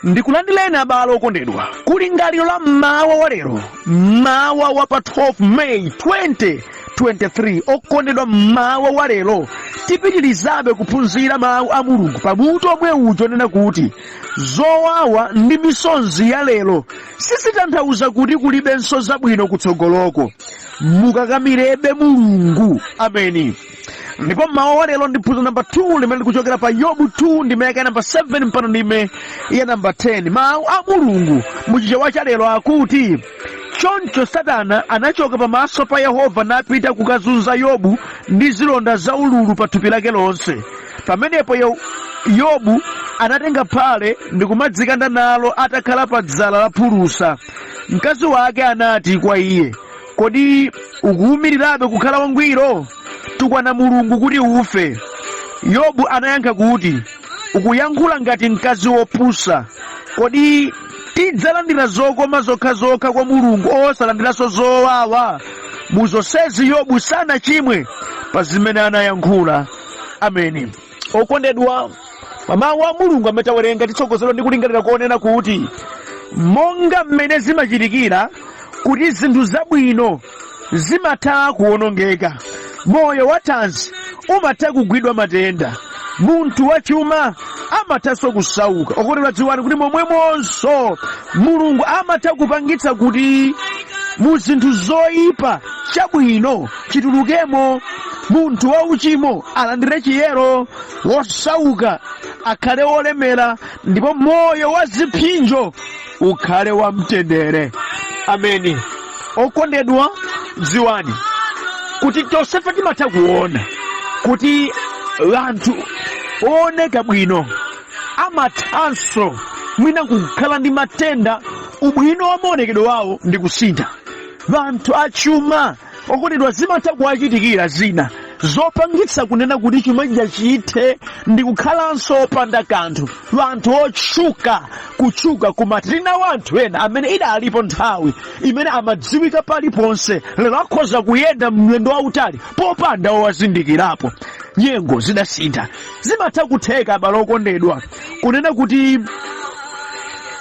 Ndikulandireni abale okondedwa kulingaliro la mmawa wa lero, mmawa wa pa 12 May 2023. Okondedwa, mmawa wa lero tipitirizabe kuphunzira mawu a Mulungu pamutu omwe uja onena kuti zowawa ndi misonzi ya lero sizitanthauza kuti kulibenso zabwino kutsogoloko. Mukakamirebe Mulungu. Ameni. Ndipo mmawa wa lero ndi phunziro namba 2 limene likuchokera pa Yobu 2 ndime yake namba 7 mpaka ndime ya namba 10. Mawu a Mulungu muchichewa cha lero akuti, choncho Satana anachoka pamaso pa Yehova napita kukazunza Yobu ndi zilonda zaululu pa thupi lake lonse. Pamenepo Yobu anatenga phale ndi kumadzikanda nalo atakhala pa dzala la phulusa. Mkazi wake anati kwa iye, Kodi ukuwumirirabe kukhala wangwiro? Tukwana Mulungu kuti ufe. Yobu anayankha kuti, Ukuyankhula ngati mkazi wopusa. Kodi tidzalandira zokoma zokhazokha kwa Mulungu osalandiranso zowawa? Mu zonsezi Yobu sanachimwe pa zimene anayankhula. Ameni. Okondedwa, pa mawu a Mulungu amene tawerenga titsogozedwa ndi kulingalira konena kuti monga mmene zimachitikira kuti zinthu zabwino zimatha kuwonongeka, moyo wathanzi umatha kugwidwa matenda, munthu wachuma amathanso kusauka. Okondedwa, dziwani kuti momwemonso Mulungu amatha kupangitsa kuti mu zinthu zoyipa chabwino chitulukemo, munthu wauchimo alandire chiyero, wosauka akhale wolemera, ndipo moyo wa zipsinjo ukhale wamtendere. Ameni. Okondedwa, dziwani kuti tonsefe timatha kuona kuti anthu ooneka bwino amathanso mwina kukhala ndi matenda, ubwino wa maonekedwe wawo ndi kusintha. Anthu achuma, okondedwa, zimatha kuwachitikira zina zopangitsa kunena kuti chuma chija chithe ndi kukhalanso opanda kanthu. Anthu otchuka, kutchuka kumati tinawo anthu ena amene idalipo nthawi imene amadziwika paliponse, lero akhoza kuyenda mlendo wautali popanda owazindikirapo. Nyengo zidasintha. Zimatha kutheka, abale okondedwa, kunena kuti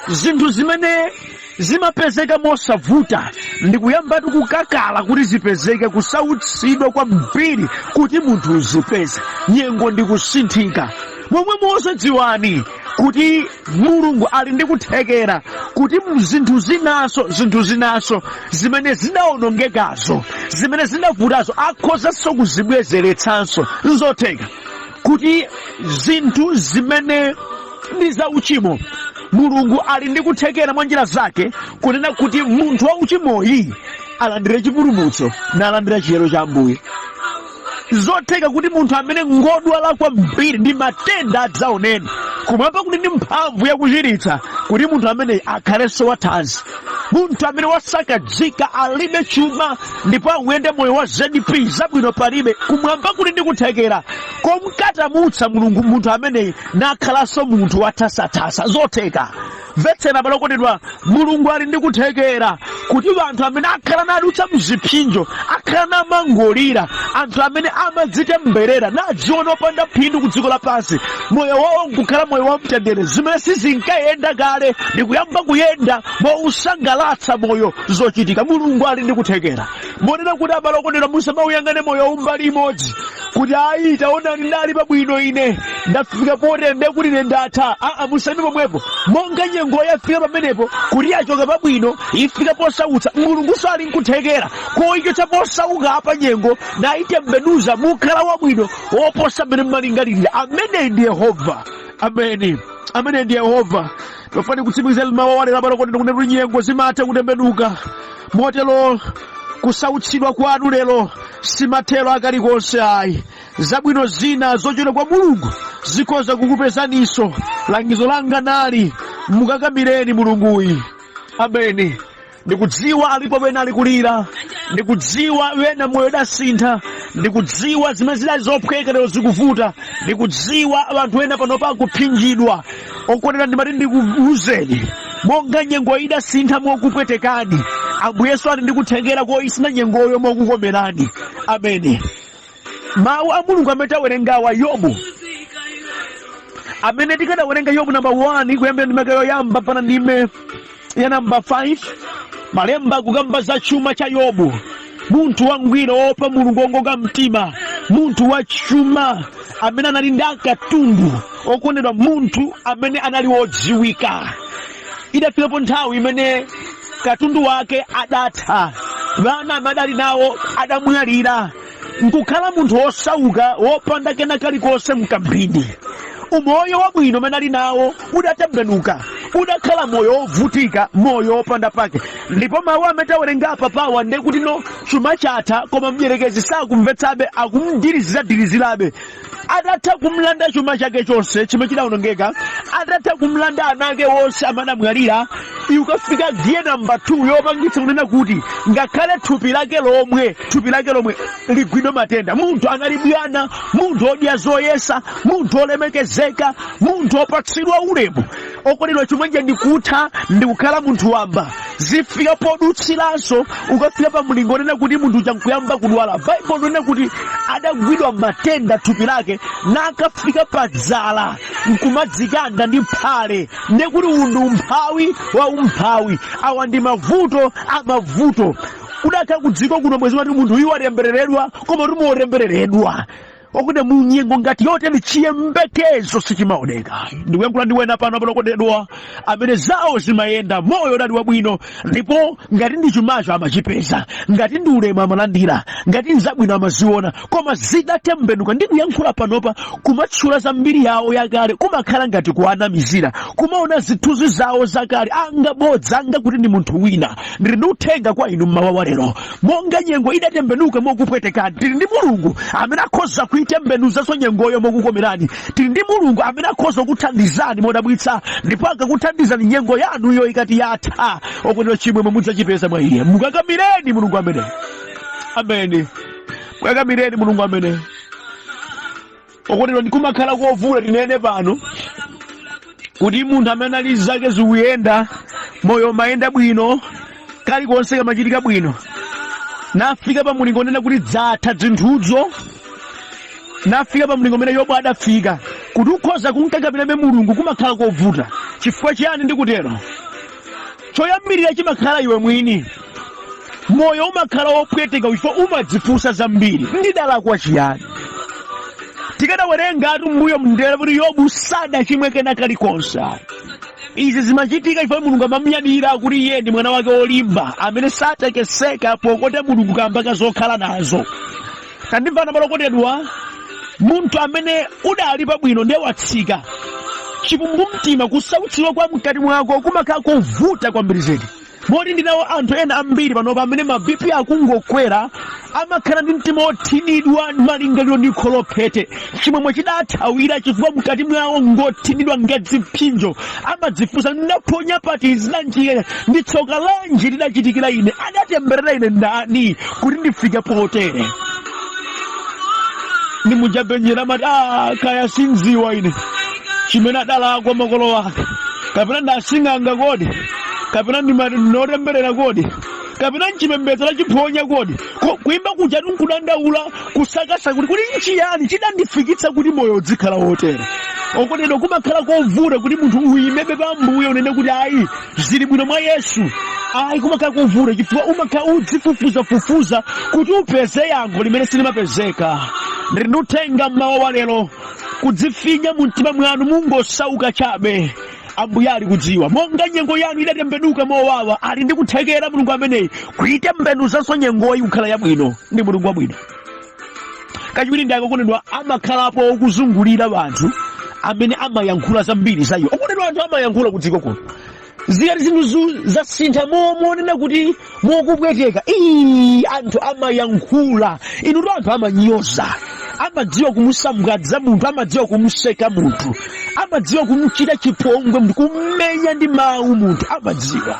zinthu zimene zimapezeka mosavuta ndi kuyambatu kukakala kuti zipezeke, kusautsidwa kwambiri kuti munthu uzipeze. Nyengo ndi kusinthika. Momwemonso dziwani kuti Mulungu ali ndi kuthekera kuti zinthu zinaso, zinthu zinaso zimene zidawonongekazo, zimene zidavutazo, akhozanso kuzibwezeretsanso. Nzotheka kuti zinthu zimene ndi zauchimo, Mulungu ali ndi kuthekera mwa njira zake kunena kuti munthu wauchimoyi alandire chipulumutso nalandira chiyero cha Ambuye. Zotheka kuti munthu amene ngodwala kwambiri ndi matenda adzaoneni, kumwamba kuli ndi mphamvu yakuchiritsa kuti munthu ameneyi akhalenso wathanzi. Munthu amene wasakadzika, alibe chuma ndipo akuyenda moyo wa ZP, zabwino palibe, kumwamba kuli ndi kuthekera komkatamutsa Mulungu munthu ameneyi nakhalanso munthu wathasathasa. Zotheka. Mvetsera, abale okondedwa, Mulungu ali ndi kuthekera kuti anthu amene akhala nadutsa mzipsinjo, akhala namangolira, anthu amene amadzitemberera nadziona opanda phindu ku dziko lapansi, moyo wawo nkukhala moyo wamtendere, zimene sizinkayenda kale ndikuyamba kuyenda mousangalatsa moyo. Zochitika. Mulungu ali ndi kuthekera monena kuti, abale okondedwa, musamauyang'ane moyo umbali imodzi kuti ayi, taonani, ndali pabwino ine, ndafika potere, ndiye kuti ine ndatha. Aa, musayime pomwepo. Monga nyengo yafika pamenepo kuti yachoka pabwino ifika posautsa, Mulungunso ali nkuthekera koichotsa posauka apa nyengo nayitembenuza mukhala wabwino woposa mmene mmalingalirira. Ameneyi ndi Yehova. Ameni. Amene ndi Yehova. Tofani kutsimikizira mawu a lero, abale okondedwa, kunena kuti nyengo zimatha kutembenuka. Motero kusautsidwa kwanu lero simathero akalikonse ayi. Zabwino zina zochokera kwa Mulungu zikhoza kukupezaninso. Langizo langa nali, mukakamireni Mulunguyi. Ameni. Ndikudziwa alipo wena ali kulira, ndikudziwa wena moyo udasintha, ndikudziwa zimene zidali zophweka lero zikuvuta, ndikudziwa anthu ena panopa akuphinjidwa. Okondedwa, ndimati ndikuwuzeni, monga nyengo idasintha mokupwetekani, Ambuye Yesu ali ndi kuthekera koyisintha nyengoyo mokukomerani. Ameni. Mawu a Mulungu amene tawerengawa, Yobu Amene tikadawerenga Yobu namba 1 kuyambira ndime yoyamba mpaka ndime ya namba 5, malemba kukamba za chuma cha Yobu, munthu wangwiro, wopa Mulungu, wongoka mtima, munthu wa chuma amene anali ndi akatundu. Okondedwa, munthu amene anali wodziwika. Idafikapo nthawi imene katundu wake adatha, vana amene adali nawo adamwalira, nkukhala munthu wosauka wopanda kena kalikonse mkamphindi. Umoyo wabwino umene ali nawo udatembenuka, udakhala moyo wovutika, moyo wopanda pake. Ndipo mawu amene tawerenga apa pawa, ndiye kuti no, chuma chatha, koma mdierekezi sakumvetsabe, akumdiriziradirizirabe. Atatha kumlanda chuma chake chonse chimene chidawonongeka, atatha kumlanda ana ake wonse amene amwalira, ikukafika giye namba 2 yopangitsa kunena kuti ngakhale thupi lake lomwe ligwidwe matenda. Munthu anali bwana, munthu odya zoyesa, munthu olemekezeka, munthu opatsidwa ulemu. Okondedwa, chomweja ndikutha ndikukhala munthu wamba, zifika podutsiranso, ukafika pa mlingo onena kuti munthu uja nkuyamba kudwala. Baibulo linena kuti adagwidwa matenda thupi lake, nakafika pa dzala nkumadzikanda ndi phale. Ndiye kuti uwu ndi umphawi wa umphawi, awa ndi mavuto amavuto. Kudakhala ku dziko kuno mwezi wati munthu uyu watembereredwa, koma tumuwotembereredwa. Okuti munyengo ngati yotere chiyembekezo sichimaoneka. Ndikuyankhula ndi wena pano okondedwa amene zawo zimayenda, moyo udali wabwino, ndipo ngati ndi chumacho amachipeza, ngati ndi ulemu amalandira, ngati nzabwino amaziona, koma zidatembenuka. Ndikuyankhula panopa, kumatchula za mbiri yawo yakale kumakhala ngati kuanamizira, kumaona zithunzi zawo zakale angabodza, anga kuti ndi munthu wina. Ndili ndi uthenga kwa inu mmawa wa lero: monga nyengo idatembenuka mokupwetekani, tili ndi Mulungu amene akhoza kuitembenuzanso nyengoyo mokukomerani. Tili ndi Mulungu amene akhoza kukuthandizani modabwitsa, ndipo akakuthandizani, nyengo yanuyo ikati yatha, okondedwa, chimwemwe mudzachipeza mwa iye. Mukakamireni Mulungu amene, amene mukakamireni Mulungu amene. Okondedwa, ndikumakhala kovuta tinene pano kuti munthu amene ali zake zikuyenda, moyo umayenda bwino, kalikonse kamachitika bwino, nafika pa mulingo onena kuti dzatha zinthuzo, nafika pa mlingo umene Yobu adafika, kuti ukhoza kunkakamirabe Mulungu, kumakhala kovuta. Chifukwa chiyani ndikutero? Choyambirira chimakhala iwe mwini. Moyo umakhala wopweteka chifukwa umadzifunsa zambiri: ndidalakwa chiyani? Tikadawerenga atu mbuyo mndera kuti Yobu sadachimwe kena kalikonse. Izi zimachitika chifukwa Mulungu amamuyadira kuti iye ndi mwana wake wolimba amene satekeseka pokonda Mulungu kamba ka zokhala nazo. Tandimvana, okondedwa, munthu amene udali pabwino ndiye watsika, chikumbumtima, kusautsidwa kwa mkati mwako kumakhala kovuta kwambiri zedi, moti ndinawo anthu ena ambiri panopa amene ma BP akungokwera, amakhala ndi mtima othinidwa malingaliro ndi kholophete. Chimwemwe chidathawira chifukwa mkati mwawo ngothinidwa ngati zipsinjo. Amadzifunsa: ndaphonya pati? Zidanjike ndi tsoka lanji lidachitikira ine? Adatemberera ine ndani kuti ndifike potere? Ndimujabenjera amati, "Ah, kaya sindziwa ine chimene adalakwa makolo ake, kapena ndasing'anga kodi, kapena ndinotemberera kodi, kapena mchipembedzo la chiphonya kodi?" Kuimba kuja nkudandaula, kusakasa kuti nchiyani chidandifikitsa kuti moyo udzikhala wotere. Okondedwa, kumakhala kovuta kuti munthu uyimebe pa Ambuye, unene kuti, "Ayi, zili bwino mwa Yesu." Ayi, kumakhala kovuta chifukwa umakhala udzifufuzafufuza kuti upeze yankho limene silimapezeka. Ndili ndi uthenga mmawa wa lero: kudzifinya mu mtima mwanu, mungosauka chabe, Ambuye ali kudziwa. Monga nyengo yanu idatembenuka mowawa, ali ndi kuthekera Mulungu ameneyi kuitembenuzanso nyengoyi kukhala yabwino. Ndi Mulungu wabwino. Kachiwiri ndi akokondedwa, amakhalapo okuzungulira anthu amene amayankhula zambiri za iwo. Okondedwa, anthu amayankhula kudziko kuno. Zikati zinthu zasintha monena kuti mokupweteka, ii, anthu amayankhula. Inutu, anthu amanyoza, amadziwa kumusambwadza munthu, amadziwa kumuseka munthu, amadziwa kumuchita chipongwe munthu, kumenya ndi mawu munthu amadziwa.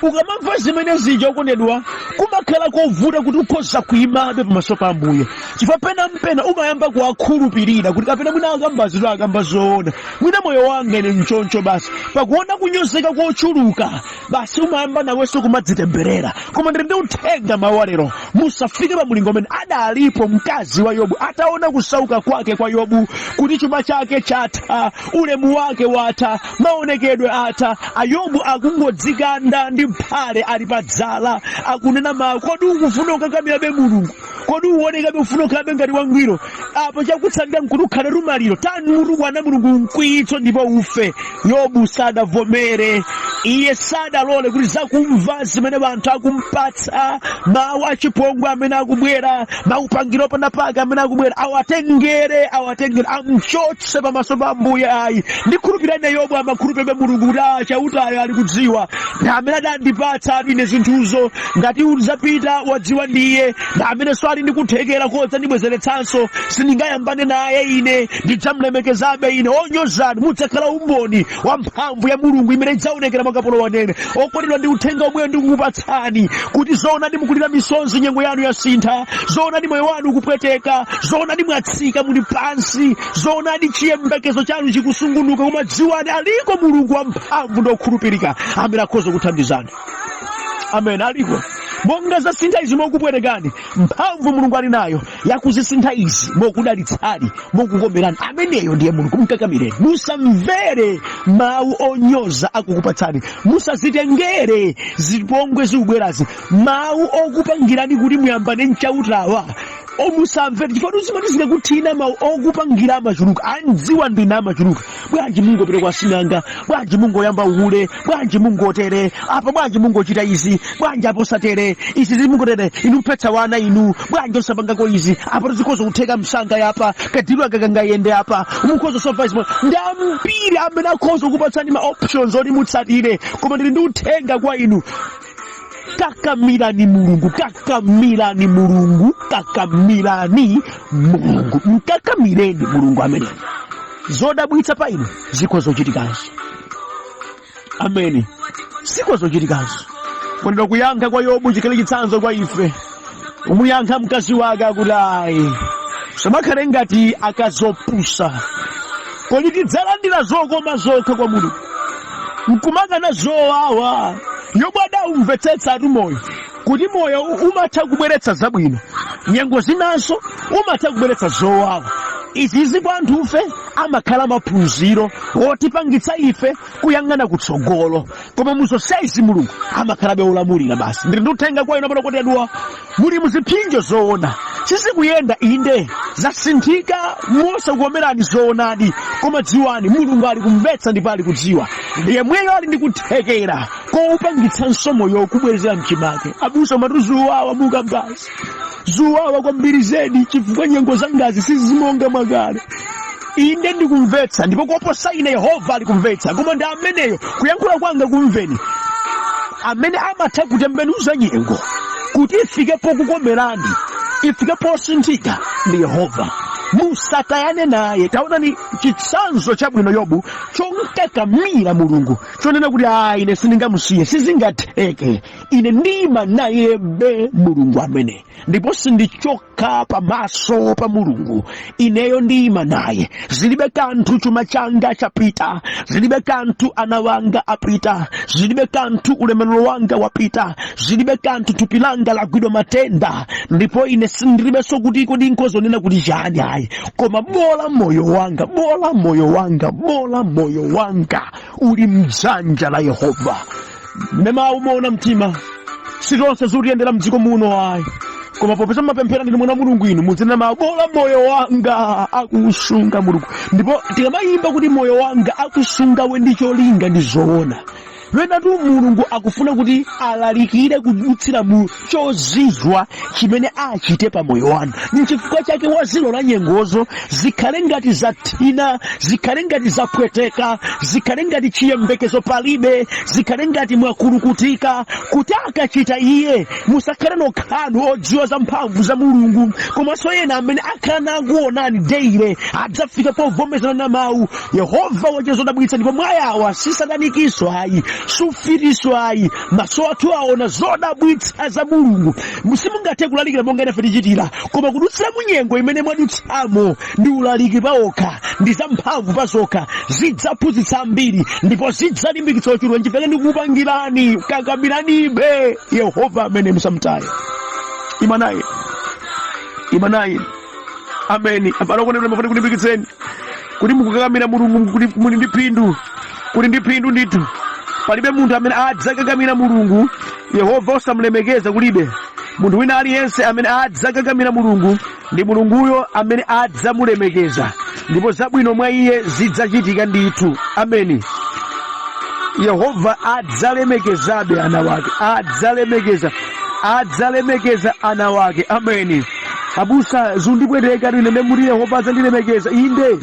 Ukamamva zimene zija, okondedwa, Kumakhala kovuta kuti ukhoza kuyimabe pamaso pa Ambuye, chifukwa pena mpena umayamba kuwakhulupirira kuti kapena mwina akambazitu akamba zoona, mwina moyo wanga ine nchoncho basi. Pakuona kunyozeka kochuluka basi umayamba nawenso kumadzitemberera. Koma ndili ndi uthenga mawa lero, musafike pa mulingo umene adalipo mkazi wa Yobu. Ataona kusauka kwake kwa Yobu, kuti chuma chake chatha, ulemu wake watha, maonekedwe atha, ayobu akungodzikanda ndi mphale ali pa dzala, akunena mawu, kodi ukufuna kukakamirabe Mulungu? Kodi uonekabe ufuna kukhalabe ngati wangwiro? Apo chakutsalira nkuti ukhale rumaliro tamutukwana Mulungu mkwiyitso ndipo ufe. Yobu sadavomere. Iye sadalole kuti zakumva zimene anthu akumpatsa, mawu achipongwe amene akubwera, maupangiro opanda pake amene akubwera, awatengere amchotse pamaso pa Ambuye ayi. Ndikhulupirira ine Yobu amakhulupirira Mulungu kuti Chautayo ali kudziwa, ndi amene adandipatsa ine zinthuzo, ngati uzapita wadziwa ndiye, ndi amenenso ali ndi kuthekera kodzandibwezeretsanso, sindingayambane naye ine, ndidzamlemekezabe ine. Onyozani, mudzakhala umboni wa mphamvu ya Mulungu imene idzaonekera mwa kapolo wanene. Okondedwa, ndi uthenga omweyo ndikukupatsani, kuti zoonadi mukulira misonzi, nyengo yanu yasintha, zoonadi moyo wanu ukupweteka, zoonadi mwatsika muli pansi, zoonadi chiyembekezo chanu chikusungunuka, koma dziwani aliko Mulungu wamphamvu ndi okhulupirika amene akhoza kuthandizani. Amen. Aliko. Monga zasintha izi mokupwetekani, mphamvu Mulungu ali nayo yakuzisintha izi mokudalitsani, mokukomerani. Ameneyo ndiye Mulungu. Mkakamireni, musamvere mawu onyoza akukupatsani, musazitengere zipongwe zikubwerazi, mawu okupangirani kuti muyambane mchautawa omusamvere, chifukwa zimati zikakuthina mawu okupangira amachuluka, andziwa ndine amachuluka. Bwanji mungopita kwa sing'anga? Bwanji mungoyamba uhule? Bwanji mungotere apa? Bwanji mungochita izi? Bwanji apo osatere izi? Zimungotere inu mphetsa wana inu, bwanji osapangako izi apo? Zikhoza kutheka msanga yapa kadilu akakangayende apa, mukhoza solva izi. Ndi ambiri amene akhoza kupatsani ma options oti mutsatire, koma ndili ndi uthenga kwa inu: kakamirani Mulungu, kakamirani Mulungu, kakamirani Mulungu, mkakamireni Mulungu ameneyo. Zodabwitsa pa inu zikhoza kuchitikanso. Ameni, zikhoza kuchitikanso. Kondedwa, kuyankha kwa Yobu chikhale chitsanzo kwa ife. Umuyankha mkazi wake akuti, ayi, samakhale ngati akazopusa. Kodi tidzalandira zokoma zokha kwa Mulungu nkumakana zowawa? Yobu adawumvetsetsa atu moyo, kuti moyo umatha kubweretsa zabwino, nyengo zinanso umatha kubweretsa zowawa. Izizi kwa anthufe amakhala maphunziro otipangitsa ife kuyang'ana kutsogolo, koma muzonsezi Mulungu amakhalabe olamulira basi. Ndili ndi uthenga kwa inu amene okondedwa muli muzipsinjo zoona, sizikuyenda, inde zasinthika mosakukomerani zoonadi, koma dziwani Mulungu ali kumvetsa ndipo ali kudziwa, ndiye mweyo ali ndi kuthekera koupangitsanso moyo kubwerezera mchimake. Abusa, matu zuwawa muka basi, zuwawa kwambiri zedi, chifukwa nyengo zangazi sizimonga mwakale. Inde, ndikumvetsa, ndipo koposa ine Yehova ali kumvetsa, koma ndi ameneyo kuyankhula kwanga kumveni, amene amatha kutembenuza nyengo kuti ifike pokukomerani, ifike posinthika, ndi Yehova. Musatayane naye. Taonani chitsanzo chabwino Yobu chonkakamira Mulungu, chonena kuti ayi, ine sindingamusiye, sizingatheke, ine ndima nayebe Mulungu amene, ndipo sindichoka pamaso pa Mulungu, ineyo ndima naye. Zilibe kanthu chuma changa chapita, zilibe kanthu ana wanga apita, zilibe kanthu ulemerero wanga wapita, zilibe kanthu thupi langa lagwidwa matenda, ndipo ine sindilibenso kuti kodi nkhozonena kuti chani, ayi, koma bola moyo wanga, bola moyo wanga, bola moyo wanga uli mdzanja la Yehova. Nemawu moona mtima, sitonse zikutiyendera mdziko muno ayi, koma popeza mumapemphera, ndinu mwana wa Mulungu inu, mudzinena mawu, bola moyo wanga akusunga Mulungu. Ndipo tikamayimba kuti moyo wanga akusunga we ndi cholinga, ndi zoona. Penatu Mulungu akufuna kuti alalikire kudutsira mu chozizwa chimene achite pa moyo wanu. Nchifukwa chake wazilola nyengozo zikhale ngati zathina, zikhale ngati zapweteka, zikhale ngati chiyembekezo palibe, zikhale ngati mwakulukutika, kuti akachita iye musakhale nokhanu odziwa za mphamvu za Mulungu, komanso ena amene akhala nakuonani daily adzafika povomerezana na mawu, Yehova wachita zodabwitsa, ndipo mwayawa si satanikinso ayi. Sufitiso ayi, maso athu aona zodabwitsa za Mulungu. Simungathe kulalikira monga ife tichitira, koma kudutsira munyengo imene mwadutsamo ndi ulaliki paokha, ndi zamphamvu pazokha, zidzaphunzitsa ambiri ndipo zidzalimbikitsa ochuluka. Nchifukwa ndikupangirani, kakamiranibe Yehova amene musamtaye. Imanayi, imanayi. Ameni. Abale okondedwa, ndimafuna kulimbikitseni kuti mukukakamira Mulungu kuti muli ndi phindu, kuli ndi phindu ndithu. Palibe munthu amene adzakakamira Mulungu Yehova osamulemekeza, kulibe munthu wina aliyense amene adzakakamira Mulungu ndi Mulunguyo amene adzamulemekeza, ndipo zabwino mwa iye zidzachitika ndithu. Ameni. Yehova adzalemekezabe ana wake, adzalemekeza, adzalemekeza ana wake. Ameni. Abusa, zundipweteka ine muti Yehova adzandilemekeza. Inde,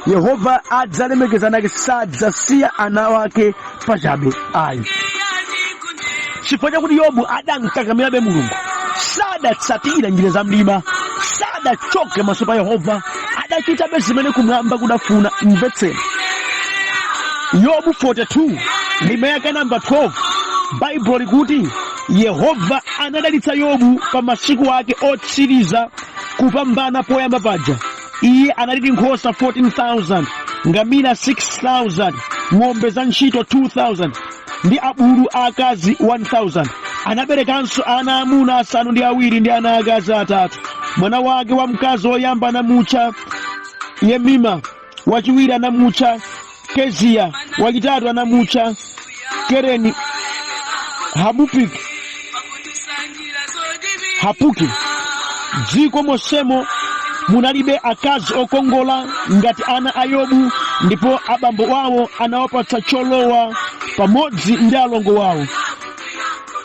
Yehova adzalemekeza ana ake, sadzasiya ana wake pachabe ayi. Chifukwa chakuti Yobu adankakamirabe Mulungu, sadatsatira njira za mdima, sadachoke maso pa Yehova, adachitabe zimene kumwamba kudafuna. Mvetsera, Yobu 42 ndime yake namba 12, Baibulo likuti Yehova anadalitsa Yobu pa masiku ake otsiriza kupambana poyamba paja. Iye anali ndi nkhosa 14,000, ngamira 6,000, ng'ombe za ntchito 2,000 ndi abulu aakazi 1,000. Anaberekanso ana amuna 7 ndi ana akazi 3. Mwana wake wamkazi woyamba anamutcha Yemima, wachiwiri anamutcha Keziya, wachitatu anamutcha Kereni Habupiki Hapuki. Dziko monsemo munalibe akazi okongola ngati ana a Yobu, ndipo abambo awo anawapatsa cholowa pamodzi ndi alongo wawo.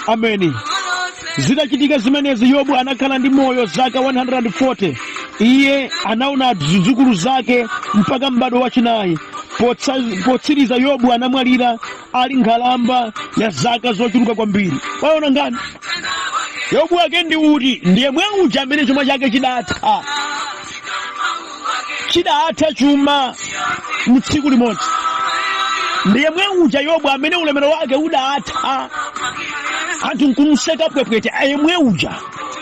Ameni. Zitachitika zimenezi, Yobu anakhala ndi moyo zaka 140. Iye anaona zidzukulu zake mpaka m'bado wachinayi. Potsiriza Yobu anamwalira ali nkhalamba ya zaka zochuluka kwambiri. Waona ngani Yobu ake ndi uti? Ndiye mwe uja amene chuma chake chidatha, chidatha chuma mu tsiku limodzi. Ndiye mwe uja Yobu amene ulemero wake udatha, anthu nkumseka pwepwete. Yemwe uja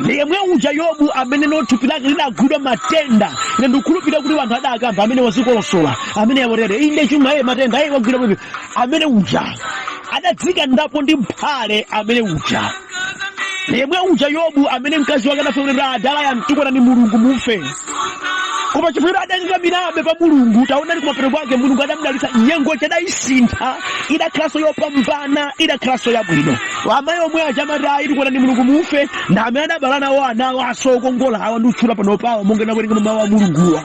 ndiye mwe uja Yobu amene no thupi lake lidagwidwa matenda. Ine ndikukhulupirira kuti anthu adakamba amene wazikolosola, amene yawotere inde chuma ye matenda ye wagwira pwepwe. Amene uja adadzikandapo ndi mphale. Amene uja ndiye mwe uja Yobu amene mkazi wake adafa kuti adala yamtukwana ni Mulungu mufe, koma chifukwa adakakamirabe pa Mulungu, taonani kumapeto kwake Mulungu adamdalitsa. Nyengo chadayisintha, idakhalanso yopambana, idakhalanso yabwino. Amayi omwe aja amati ayi tukwana ni Mulungu mufe ndi amene adabala nawo anawo asokongola awa ndi utchula pano pawa, monga nawerenga mawu a Mulunguwa.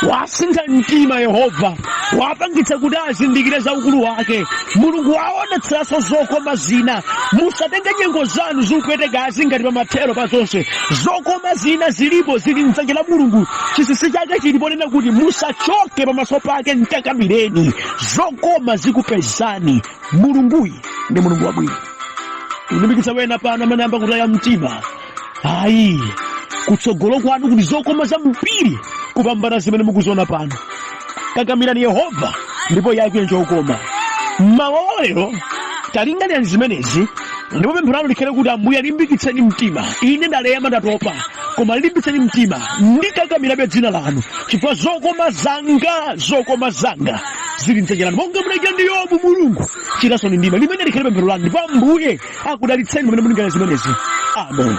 Wasintha mtima Yehova, wapangitsa kuti azindikire za ukulu wake. Mulungu waonetseranso zokoma zina. Musatenge nyengo zanu zikupwetekazi ngati pamathero pa zonse. Zokoma zina zilipo, zili mdzanja la Mulungu. Chinsinsi chake chili ponena kuti musachoke pamaso pake, mkakamireni, zokoma zikupezani. Mulunguyi ndi Mulungu wabwino. Ndikulimbikitsa wena pano amene ayamba kutaya mtima, ayi, kutsogolo kwanu kuli zokoma zambiri kupambana zimene mukuziona pano. Kakamirani Yehova ndipo iye akuyenja chokoma. Mmawa lero talingalirani zimenezi, ndipo pemphero lanu likhale kuti Ambuye limbikitseni mtima. Ine ndalema, ndatopa, koma limbitseni mtima, ndikakamirabe dzina lanu, chifukwa zokoma zanga, zokoma zanga zili mdzanja lanu. Monga munachita ndi Yobu, Mulungu chitasoni ndima limene likhale pemphero lanu, ndipo Ambuye akudalitseni pamene mulingalira zimenezi. Amen.